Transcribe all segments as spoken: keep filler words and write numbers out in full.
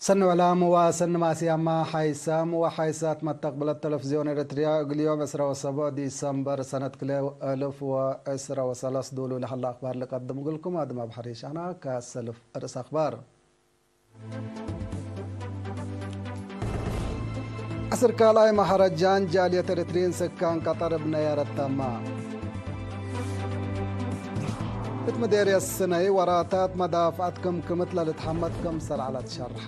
ሰኒ ዕላም ወሰኒ ማስያማ ሓይሳም ወሓይሳት መተቅብለት ተለፍዝዮን ኤረትርያ፣ እግል ዮም ዕስራ ወሰቡዕ ዲሰምበር ሰነት ክልኤ እልፍ ወዕስራ ወሰለስ ዶሉ ለሀለ አክባር ልቀድም እግልኩም። አድም አብ ሐሪሽ አና ከሰልፍ ርእስ አክባር። ዐስር ካልኣይ መሀረጃን ጃልየት ኤረትርዪን ስካን ቀጠር እብ ነያረት ተማ። እት ምዴርየት ስነይ ወራታት መዳፍዐት ክምክምት ለልትሐመድ ክምሰል ዐለት ሸርሐ።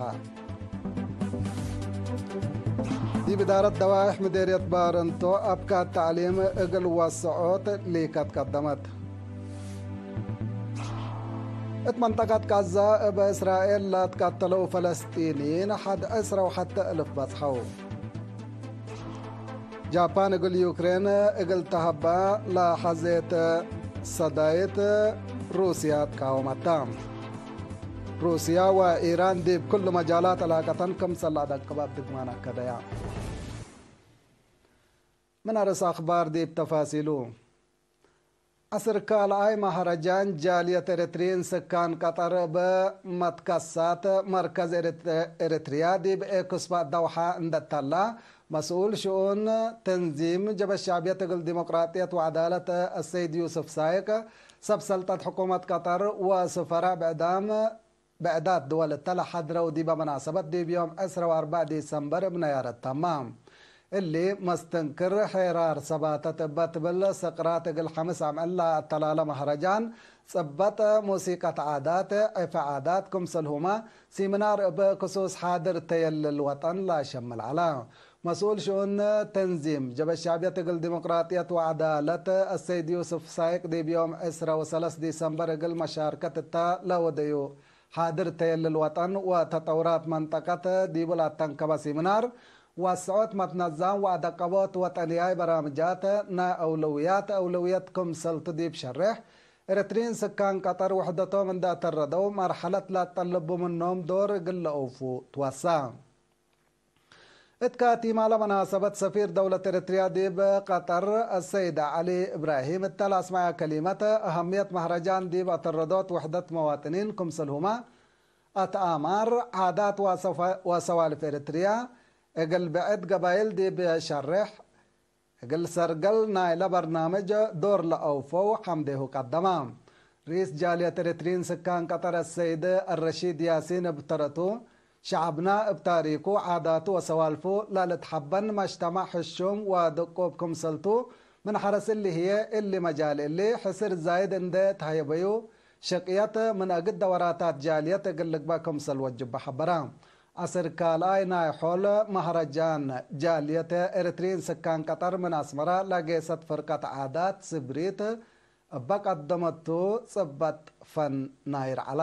ዲብ እዳረት ደዋይሕ ምዴርየት ባረንቶ አብካት ተዕሊም እግል ወሰዖት ሊከት ቀደመት። እት መንጠቀት ቃዛ እበ እስራኤል ለአትቀተለው ፈለስጢንይን ሐድ ዕስራ ወሐተ እልፍ በጽሐው። ጃፓን እግል ዩክሬን እግል ተሀባ ለሐዜት ሰዳይት ሩስያ ትቃወመታ። ሩስያ ወኢራን ዲብ ክሉ መጃላት ዕላቀተን ክምሰል ለአደቅብ አብ ድግማን አከደያ። ምን አርእስ አክባር ዲብ ተፋሲሉ። ዐስር ካልኣይ መሀረጃን ጃልየት ኤረትርዪን ስካን ቀጠር እብ መትከሳት መርከዝ ኤረትርያ ዲብ ኤክስፖ ደውሓ እንደ ተላ፣ መስኡል ሽኡን ተንዚም ጀበ ሻዕብየት እግል ዲሞቅራጥየት ወዐዳለት አሰይድ ዩስፍ ሳይቅ፣ ሰብ ሰልጠት ሕኩመት ቀጠር ወስፈራ ብዕዳም ብዕዳት ድወል እተ ለሐድረው ዲበ መናሰበት ዲብ ዮም ዕስራ ወአርበዕ ዲሰምበር እብ ነያረት ተማ። እሊ መስትንክር ሔራር ሰባተት እበ ትብል ስቅራት እግል ሐምስ አምዕል ለአተላለ መሀረጃን ጽበጥ ሙሲቀት ዓዳት፣ ዕፈ ዓዳት፣ ክምሰልሁመ ሲምናር እብ ክሱስ ሓድር ተየልል ወጠን ለአሸምል ዐለ። መስኡል ሽኡን ተንዚም ጀበ ሻዕብየት እግል ዲሞቅራጥየት ወዐዳለት አሰይድ ዩስፍ ሳይቅ ዲብ ዮም ዕስራ ወሰለስ ዲሰምበር እግል መሻርከት እተ ለወደዩ ሓድር ተየልል ወጠን ወተጠውራት መንጠቀት ዲቡ ለአተንከበ ሲምናር፣ ወሰዖት መትነዛም ወአደቀቦት ወጠንያይ በራምጃት ናይ አውለውያት አውለውየት ክምሰልቱ ዲብ ሸሬሕ፣ ኤረትርዪን ስካን ቀጠር ውሕደቶም እንደ አተረደው መርሐለት ለአትጠልቡ ምኖም ዶር እግል ለአውፉ ትወሳ። እት ካቲማለ መናሰበት ሰፊር ደውለት ኤረትርያ ዲብ ቀጠር አሰይድ ዐሊ እብራሂም እተ ለአስመዐ ከሊመት፣ አሀምየት መህረጃን ዲብ አተረዶት ውሕደት መዋጥኒን ክምሰልሁመ አትአማር፣ ዓዳት ወሰፋ-፣ ወሰዋልፍ ኤረትርያ እግል ብዕድ ገባይል ዲብ ሸሬሕ፣ እግል ሰርገል ናይለ በርናምጅ ዶር ለአውፈው ሐምዴሁ ቀደመ። ርኢስ ጃልየት ኤረትርዪን ስካን ቀጠር አሰይድ አልረሺድ ያሲን እብ ተረቱ፣ ሸዐብና እብ ታሪኩ፣ ዓዳቱ ወሰዋልፉ ለልትሐበን መጅተማዕ ሕሹም ወድቁብ ክምሰልቱ፣ ምን ሐርስ እሊ ህዬ፣ እሊ መጃል እሊ ሕስር ዛይድ እንዴ ተሀየበዩ፣ ሽቅየት ምን እግል ደወራታት ጃልየት እግል ልግበእ ክምሰል ወጅበ ሐበረ። ዐስር ካልኣይ ናይ ሖል መህረጃን ጃልየት ኤረትርዪን ስካን ቀጠር ምን አስመረ ለጌሰት ፍርቀት ዓዳት ስብሪት እበ ቀደመቱ ጽበጥ ፈን ናይር ዐለ።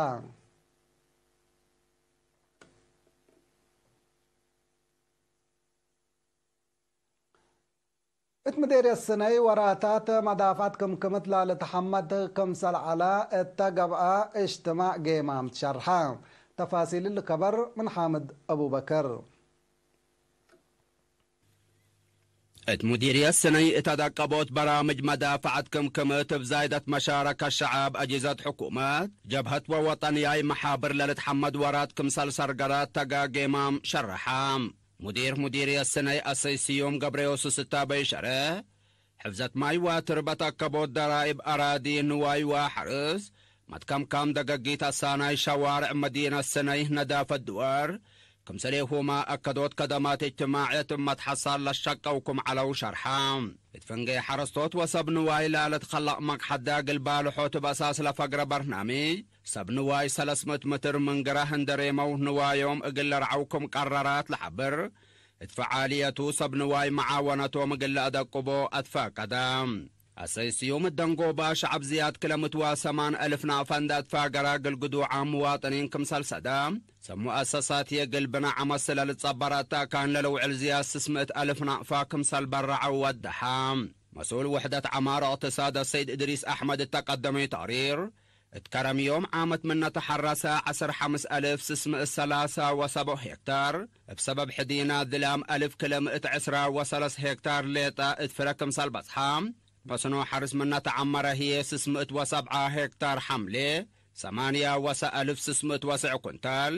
እት ምዴርየት ስነይ ወራታት መዳፍዐት ክምክምት ለልትሐመድ ክምሰል ዐለ እተ ገብአ እጅትማዕ ጌማም ትሸርሐ። ተፋሲል እሊ ከበር ምን ሓምድ አቡበከር። እት ሙዲርየት ስነይ እት አደቀቦት በራምጅ መዳፍዐት ክምክምት እብ ዛይደት መሻረከት ሸዐብ፣ አጅህዘት ሕኩመት፣ ጀብሀት ወወጠንያይ መሓብር ለልትሐመድ ወራት ክምሰል ሰርገላት ተጋ ጌማም ሸርሐ። ሙዲር ሙዲርየት ስነይ አሰይ ስዩም ገብረዮሱስ እተ በይ ሸርሕ፣ ሕፍዘት ማይ ወትርበት አከቦት ደራይብ አራዲ ንዋይ ወሐርስ፣ መትከምካም ደገጊት አሳናይ ሸዋርዕ መዲነት ስነይ ነዳፈት ድወር፣ ክምሰሌሁመ አከዶት ከደማት እጅትማዕየት እመት ሐሳል ለሸቀውኩም ዐለው ሸርሐ። እት ፍንጌ ሐረስቶት ወሰብ ንዋይ ለልትከለቅ መቅሐት ዳግል ባልሖት እብ አሳስ ለፈግረ በርናምጅ፣ ሰብ ንዋይ ሰለስ ምእት ምትር ምን ግራህ እንዴ ሬመው ንዋዮም እግል ለርዐው ክም ቀረራት ለሐብር፣ እት ፈዓልየቱ ሰብ ንዋይ መዓወነቶም እግል ለአደቅቦ አትፋቀደ። አሰይ ስዩም እት ደንጎባ ሸዐብ ዝያድ ክለ ምእት ወሰማን አልፍ ናቅፋ እንዴ አትፋገረ እግል ግዱዓም ምዋጥኒን ክምሰል ሰደ፣ ሰብ ሙአሰሳት እግል ብናዕ አመስለ ልትጸበር አተ አካን ለልውዕል ዝያድ ስስ ምእት አልፍ ናቅፋ ክምሰል በረዐው ወደሐ። መስኡል ውሕደት ዐማር እቅትሳድ አሰይድ እድሪስ አሕመድ እተ ቀደመዩ ተቅሪር፣ እት ከረም ዮም ዓመት ምነ ተሐረሰ ዐስር ሐምስ አልፍ ስስ ምእት ሰላሳ ወሰብዕ ሄክታር፣ እብ ሰበብ ሕዲና ድላም አልፍ ክለ ምእት ዕስራ ወሰለስ ሄክታር ሌጠ እት ፍረ ክምሰል በጽሐ፣ መስኖ ሐርስ ምነ ተዐመረ ህዬ ስስ ምእት ወሰብዓ ሄክታር ሐምሌ፣ ሰማንያ ወሰ አልፍ ስስ ምእት ወስዕ ኩንታል፣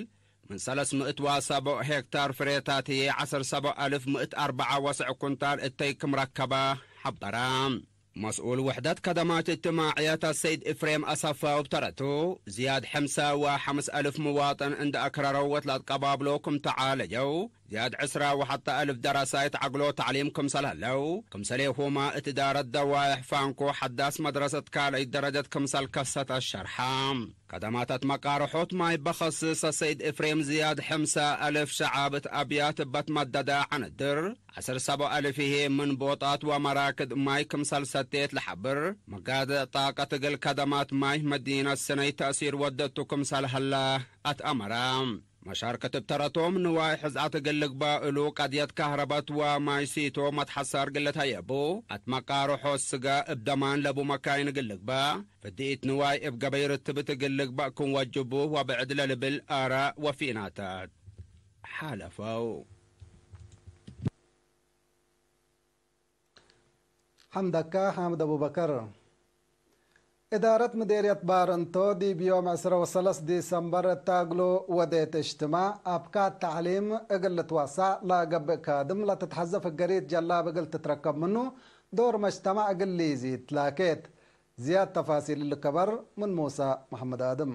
ምን ሰለስ ምእት ወሰብዕ ሄክታር ፍሬታት ህዬ ዐስር ሰብዕ አልፍ ምእት አርበዓ ወሰዕ ኩንታል እተይ ክም ረከበ ሐበረ። መስኡል ውሕደት ከደማት እጅትማዕየት አሰይድ ኤፍሬም አሰፋ እብ ተረቱ፣ ዝያድ ሕምሰ ወሐምስ አልፍ ምዋጥን እንደ አክረረው ወትለአትቀባብሎ ክም ተዓለጀው፣ ዝያድ ዕስራ ወሐተ አልፍ ደረሳይ ተዐግሎ ተዕሊም ክምሰል ህለው፣ ክምሰሌሁመ እት እዳረት ደዋየሕ ፋንኮ ሐዳስ መድረሰት ካልኣይት ደረጀት ክምሰል ከሰተ ሸርሐ። ከደማታት መቃርሖት ማይ በኸስስ አሰይድ ኤፍሬም ዝያድ ሕምሰ አልፍ ሸዓብ እት አብያት እበ ትመደደ ዐነድር፣ ዐስር ሰብዕ አልፍ ህዬ ምን ቦጣት ወመራክድ ማይ ክምሰል ሰቴት ለሐብር፣ መጋድዕ ጣቀት እግል ከደማት ማይ መዲነት ስነይ ተእሲር ወደቱ ክምሰል ሀለ አትአመረ። መሻርከት እብ ተረቶም ንዋይ ሕዝአት እግል ልግበእ እሉ ቀድየት ካህረበት ወማይ ሲቶ መትሐሳር እግል ልትሀየቡ፣ አትመቃርሖ ስገ እብ ደማን ለቡ መካይን እግል ልግበእ፣ ፍድኢት ንዋይ እብ ገበይ ርትብት እግል ልግበእ ክም ወጅቡ ወብዕድ ለልብል አረ ወፊእናታት ሓለፈው። ሐምደካ ሓምድ አቡበከር። እዳረት ምዴርየት ባርንቶ ዲብ ዮም ዕስራ ወሰለስ ዲሰምበር እት አግሎ ወዴት እጅትማዕ አብካት ተዕሊም እግል ልትወሳዕ ለገብእ ካድም ለትትሐዘፍ እገሪት ጀላብ እግል ትትረከብ ምኑ ዶር መጅተማዕ እግል ሊዚድ ላኬት። ዝያድ ተፋሲል እሊ ከበር ምን ሙሰ መሐመድ አድም።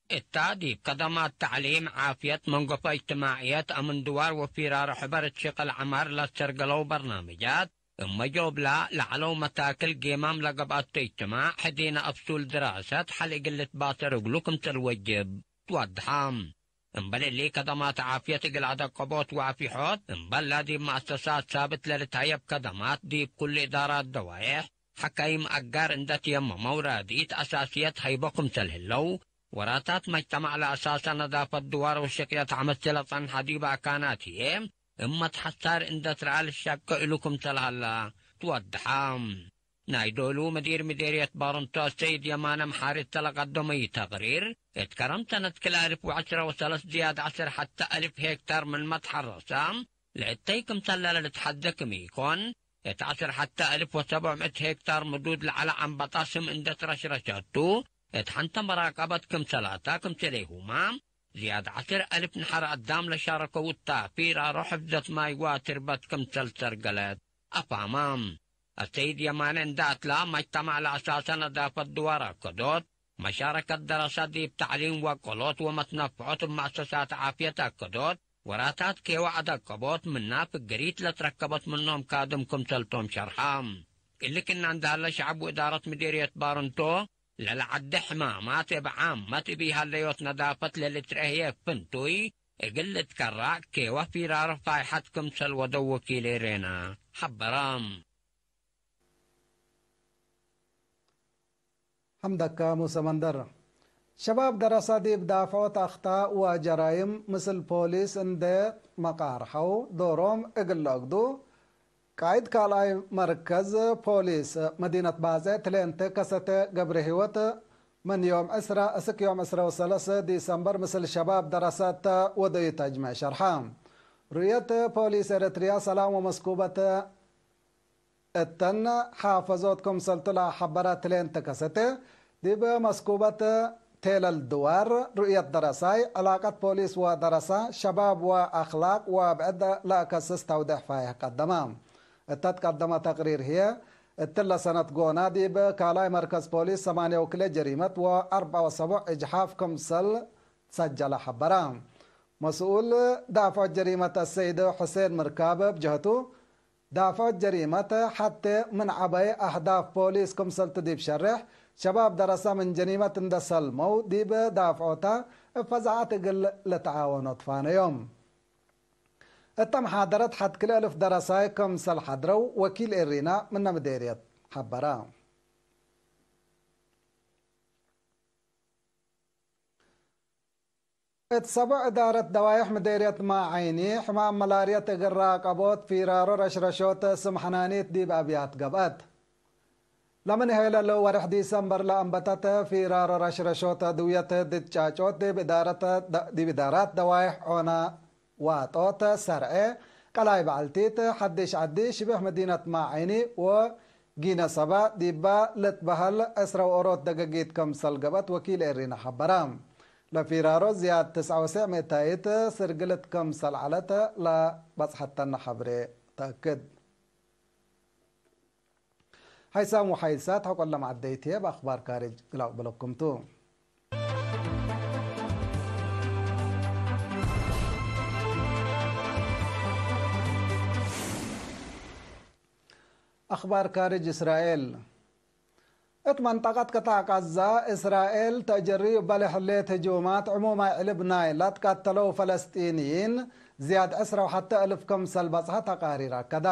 እታ ዲብ ከደማት ተዕሊም፣ ዓፍየት፣ መንጎፈ እጅትማዕየት፣ አምን ድዋር ወፊራሮ ሕበር እት ሽቅል ዐማር ለአሰርገለው በርናምጃት፣ እመ ጆብላ ለዐለው መታክል ጌማም ለገብአቶ እጅትማዕ፣ ሕዲነ አፍሱል ድራሰት ሐል እግል ልትባሰር እግሉ ክምሰል ወጅብ ትወድሐ። እምበል እሊ፣ ከደማት ዓፍየት እግል አደቀቦት ወአፊሖት፣ እምበል ላዲብ መአሰሳት ሳብት ለልትሀየብ ከደማት፣ ዲብ ኩሉ እዳራት ደዋየሕ፣ ሐካይም አጋር እንደ ትየመመው ራድኢት አሳስየት ሀይቦ ክምሰል ህለው፣ ወራታት መጅተማዕ ለአሳሰ ነዳፈት ድዋር ወሽቅየት ዐመት ለጸንሐ ዲብ አካናት ህዬ፣ እብ መትሐሳር እንደ ትረአ ልሸቄ እሉ ክምሰል ሀላ ትወድሐ። ናይ ዶሉ ምዲር ምዴርየት ባርንቶ ሰይድ የማነ መሓሪ እተ ለቀደመዩ ተቅሪር፣ እት ከረም ሰነት ክልኤ አልፍ ወዐስረ ወሰለስ ዝያድ ዐስር ሐተ አልፍ ሄክታር ምንመ ተሐረሰ፣ ለእተይ ክምሰለ ለልትሐዜ ክም ኢኮን፣ እት ዐስር ሐተ አልፍ ወሰብዕ ምእት ሄክታር ምዱድ ለዐለ አንበጣ ስም እንደ ትረሽረሸቱ፣ እት ሐንተ መራቀበት ክምሰላታ ክምሰሌሁመ፣ ዝያድ ዐስር አልፍ ነሐር አዳም ለሻረከው እታ ፊራሮ ሕፍዘት ማይ ወትርበት ክምሰል ሰርገለት አፋማ። አሰይድ የማነ እንደ አትላ፣ መጅተማዕ ለአሳሰ ነዳፈት ድዋር አከዶት፣ መሻረከት ደረሰ ዲብ ተዕሊም ወአቅሎት ወመትነፍዖት እብ መአሰሳት ዓፍየት አከዶት፣ ወራታት ኬወ አደቀቦት፣ ምና ፍግሪት ለትረከበት ምኖም ካድም ክምሰልቶም ሸርሐ። እሊ ክእነ እንደ ሀለ፣ ሸዐብ ወእዳረት ምዴርየት ባርንቶ፣ ለለዐዴ ሕማማት እብ ዓመት እብ ኢሀለዮት ነዳፈት ለልትረኤ ህዬ ፍንቱይ እግል ልትከራዕ ኬወ ፊራር ፋይሐት ክምሰል ወደው ወኪል ኤሬና ሐበረ። ሐምደካ ሙሰ መንደር። ሸባብ ደረሰ ዲብ ዳፍዖት አክጣእ ወጀራይም ምስል ፖሊስ እንዴ መቃርሐው ዶሮም እግል ለአግዱ፣ ቃይድ ካልኣይ መርከዝ ፖሊስ መዲነት ባጼ ትሌንት ከሰተ ገብረሂወት፣ ምን ዮም ዕስራ እስክ ዮም ዕስራ ወሰለስ ዲሰምበር ምስል ሸባብ ደረሰ እተ ወደዩ ተጅመዕ ሸርሐ። ሩእየት ፖሊስ ኤረትርያ ሰላም ወመስኩበት እተን ሓፈዞት ክምሰልቱ ለሐበረ ትሌንት ከሰተ፣ ዲብ መስኩበት ቴለል ድዋር ሩእየት ደረሳይ፣ ዕላቀት ፖሊስ ወደረሰ፣ ሸባብ ወአክላቅ ወብዕድ ለአከስስ ተውዴሕ ፋይሕ ቀደመ። እተ ትቀደመ ተቅሪር ህዬ፣ እትለ ሰነት ጎና ዲብ ካልኣይ መርከዝ ፖሊስ ሰማንያ ወክልኤ ጀሪመት ወአርበዕ ወሰቡዕ እጅሓፍ ክምሰል ሰጀለ ሐበረ። መስኡል ዳፍዖት ጀሪመት አሰይድ ሑሴን ምርካብ ብጀህቱ፣ ዳፍዖት ጀሪመት ሐቴ ምን ዐበየ አህዳፍ ፖሊስ ክምሰልቱ ዲብ ሸሬሕ፣ ሸባብ ደረሰ ምን ጀሪመት እንደ ሰልመው ዲብ ዳፍዖተ እብ ፈዛዐት እግል ልትዓወኖ ትፋነዮም። እተ መሓደረት ሐድ ክልኤ እልፍ ደረሳይ ክምሰል ሐድረው ወኪል ኤሪና ምነ ምዴርየት ሐበረ። እት ሰቦዕ እዳረት ደዋይሕ ምዴርየት ማዐይኒ፣ ሕማም መላርየት እግል ራቀቦት ፊራሮ ረሽረሾት ስም ሐናኒት ዲብ አብያት ገብአት። ለምን ሄለሉ ወርሕ ዲሰምበር ለአንበተት ፊራሮ ረሽረሾት ድውየት ድድ ጫጮት ዲብ እዳረት ደ-፣ ዲብ እዳራት ደዋይሕ ዖና ዋጦት፣ ሰርዔ፣ ቀላይ በዐልቲት፣ ሐዲሽ ዐዲ፣ ሽቤሕ መዲነት ማዐይኒ ወ ጊነ ሰባ ዲባ ልትበሀል ዕስራ ወኦሮት ደገጊት ክምሰል ገብአት ወኪል ኤሪና ሐበረ። ለፊራሮ ዝያድ ትስዐ ወሰዕ ምእታይት ስርግልት ክምሰል ዐለት ለበጽሐተነ ሐብሬ ተአክድ። ሐይሳም ወሐይሳት ሐቆለ መዐደይት ህዬ እብ አኽባር ካርጅ እግል አቅብለኩም ቱ። አኽባር ካርጅ እስራኤል። እት መንጠቀት ቅጣዕ ቀዛ፣ እስራኤል ተአጀርዩ እበ ለህሌት ህጁማት ዕሙማይ ዕልብ ናይ ለትቀተለው ፈለስጢንይን ዝያድ ዕስረ ወሐተ እልፍ ክምሰል በጽሐ ተቃሪር አከዳ።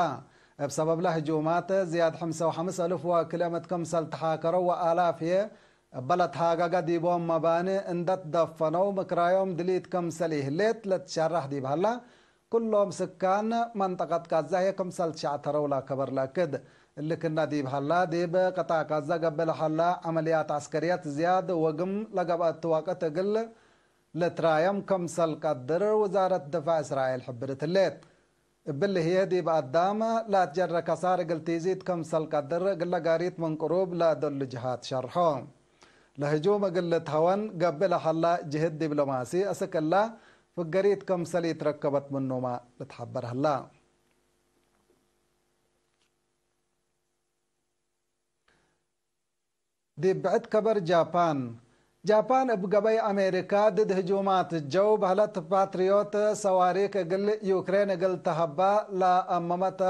እብ ሰበብለ ህጁማት፣ ዝያድ ሐምሰ ወሐምስ እልፍ ወክልኤ ምእት ክምሰል ተሓከረው ወአላፍ ህዬ እበ ለትሃገገ ዲቦም መባኒ እንደ ትደፈነው ምክራዮም ድሊት ክምሰል ኢህሌት ለትሸረሕ ዲብ ሀላ፣ ኩሎም ስካን መንጠቀት ቃዛ ህዬ ክምሰል ትሸዕተረው ለከበር ለአክድ። እሊ ክእነ ዲብ ሀላ፣ ዲብ ቅጣዕ ቃዛ ገብእ ለሀላ ዐመልያት ዐስከርየት ዝያድ ወግም ለገብአት ወቅት እግል ልትራየም ክምሰል ቀድር ውዛረት ድፋዕ እስራኤል ሕብርት ህሌት። እብሊ ህዬ ዲብ አዳም ለአትጀረ ከሳር እግል ቲዚድ ክምሰል ቀድር፣ እግለ ጋሪት ምን ቅሩብ ለደሉ ጅሃት ሸርሖ። ለህጁም እግል ልትሀወን ገብእ ለሀላ ጅህድ ዲብሎማሲ፣ አስክ እላ ፍገሪት ክምሰል ኢትረከበት ምኑመ ልትሐበር ሀላ። ዲብ ብዕድ ከበር ጃፓን። ጃፓን እብ ገበይ አሜሪካ ድድ ህጁማት ጀው በህለት ፓትሪዮት ሰዋሪክ እግል ዩክሬን እግል ተሀባ ለአመመተ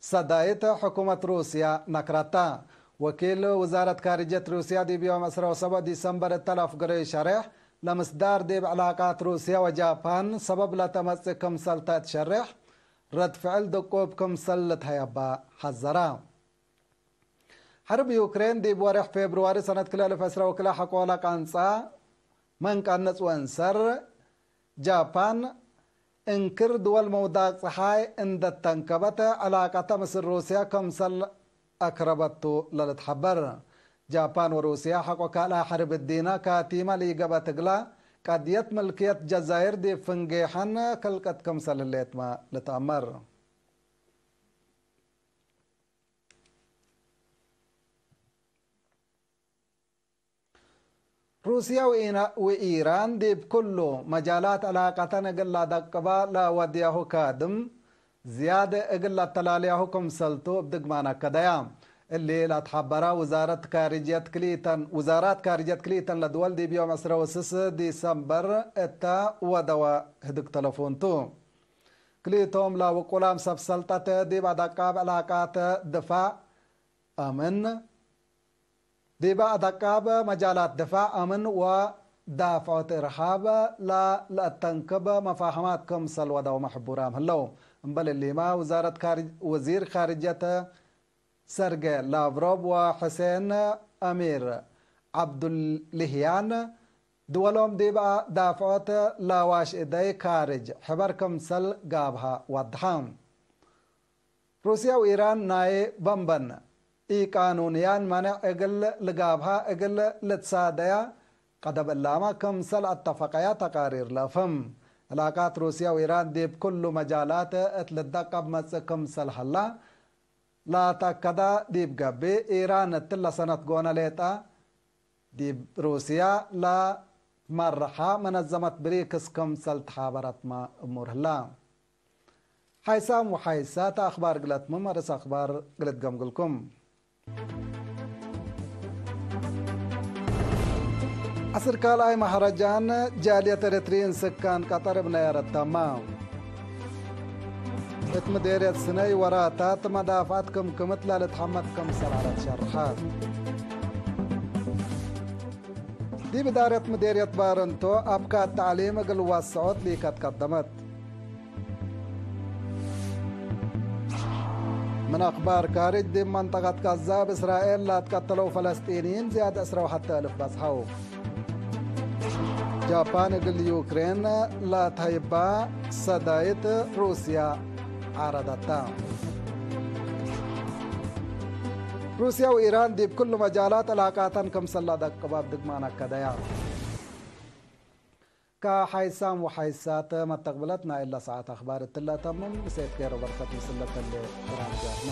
ሰዳይት ሕኩመት ሩስያ ነክረታ። ወኪል ውዛረት ካርጅየት ሩስያ ዲብ ዮም ዕስረ ወሰብዕ ዲሰምበር እተ ለአፍገረዩ ሸሬሕ፣ ለምስዳር ዲብ ዕላቃት ሩስያ ወጃፓን ሰበብ ለተመጽእ ክምሰል ተ እት ሸሬሕ፣ ረድ ፍዕል ድቁብ ክምሰል ልትሀየባ ሐዘራ። ሐርብ ዩክሬን ዲብ ወሬሕ ፌብርዋሪ ሰነት ክልኤ እልፍ ዕስረ ወክልኤ ሐቆለ ቀንጸ ምን ቀንጽ ወእንሰር፣ ጃፓን እንክር ድወል መውዳቅ ጸሓይ እንደ ተንከበት፣ ዕላቀተ ምስል ሩስያ ክምሰል አክረበቱ ለልትሐበር። ጃፓን ወሩስያ ሐቆ ካልኣይ ሐርብ እዲነ ካቲመ ለኢገብአት እግላ፣ ቀድየት ምልክየት ጀዛይር ዲብ ፍንጌሐን ክልቀት ክምሰል ህሌትመ ልትአመር። ሩስያ ወኢና-፣ ወኢራን ዲብ ኩሉ መጃላት ዕላቀተን እግል ለአደቅባ ለወድያሁ ካድም፣ ዝያድ እግል ለአተላልያሁ ክምሰልቱ እብ ድግማን አከደያ። እሊ ለአትሐበራ ውዛረት ካርጅየት ክልኢተን፣ ውዛራት ካርጅየት ክልኢተን ለድወል ዲብ ዮም ዕስረ ወስስ ዲሰምበር እተ ወደወ ህድግ ተለፎን ቱ። ክልኢቶም ለውቁላም ሰብ ሰልጠት ዲብ አደቃብ ዕላቃት ድፋዕ አምን፣ ዲበ አደቃብ መጃላት ድፋዕ አምን ወዳፍዖት እርሃብ ለለአተንክብ መፋህማት ክምሰል ወደውመ ሕቡራም ህለው። እምበል እሊመ፣ ውዛረት ካርጅ-፣ ወዚር ካርጀት ሰርጌ ላቭሮቭ ወሕሴን አሚር ዐብዱልህያን ድወሎም ዲብ ዳፍዖት ለዋሽ እደይ ካርጅ ሕበር ክምሰል ጋብሀ ወድሐ። ሩስያ ወኢራን ናይ በንበን ኢቃኑንያን መነዕ እግል ልጋብሃ እግል ልትሳደያ ቀደም እላመ ክምሰል አተፈቀያ ተቃሪር ለአፍህም። ዕላቃት ሩስያ ወኢራን ዲብ ክሉ መጃላት እት ልደቀብ መጽእ ክምሰል ሀላ ለተአከደ ዲብ ገብእ፣ ኢራን እትለ ሰነት ጎነ ሌጠ ዲብ ሩስያ ለትመርሐ መነዘመት ብሪክስ ክምሰል ተሓበረትመ እሙር ህላ። ሓይሳም ወሓይሳት አክባር እግለ አትምም፣ አርእስ አክባር እግል እትገምግልኩም። ዐስር ካልኣይ መሀረጃን ጃልየት ኤረትርዪን ስካን ቀጠር እብ ነያረት ተመ። እት ምዴርየት ስነይ ወራታት መዳፍዐት ክምክምት ለልትሐመድ ክምሰል ዐለት ሸርሐት። ዲብ እዳረት ምዴርየት ባረንቶ አብካት ተዕሊም እግል ወሰዖት ሊከት ቀደመት። ምን አክባር ካርጅ፣ ዲብ መንጠቀት ጋዛ እብ እስራኤል ለአትቀተለው ፈለስጢንይን ዝያድ ዕስረ ወሐተ እልፍ በጽሐው። ጃፓን እግል ዩክሬን ለተህይባ ሰዳይት ሩስያ ዓረደታ። ሩስያ ወኢራን ዲብ ክሉ መጃላት ዕላቃተን ክምሰል ለአደቅባ እብ ድግማን አከደያ። ከሓይሳም ወሓይሳት መተቅብለት ናይ እለ ሰዓት አክባር እትለ ተምም፣ ምሴት ኬሮ በርከት ምስል ለተሌ ብርሃን ጃርና።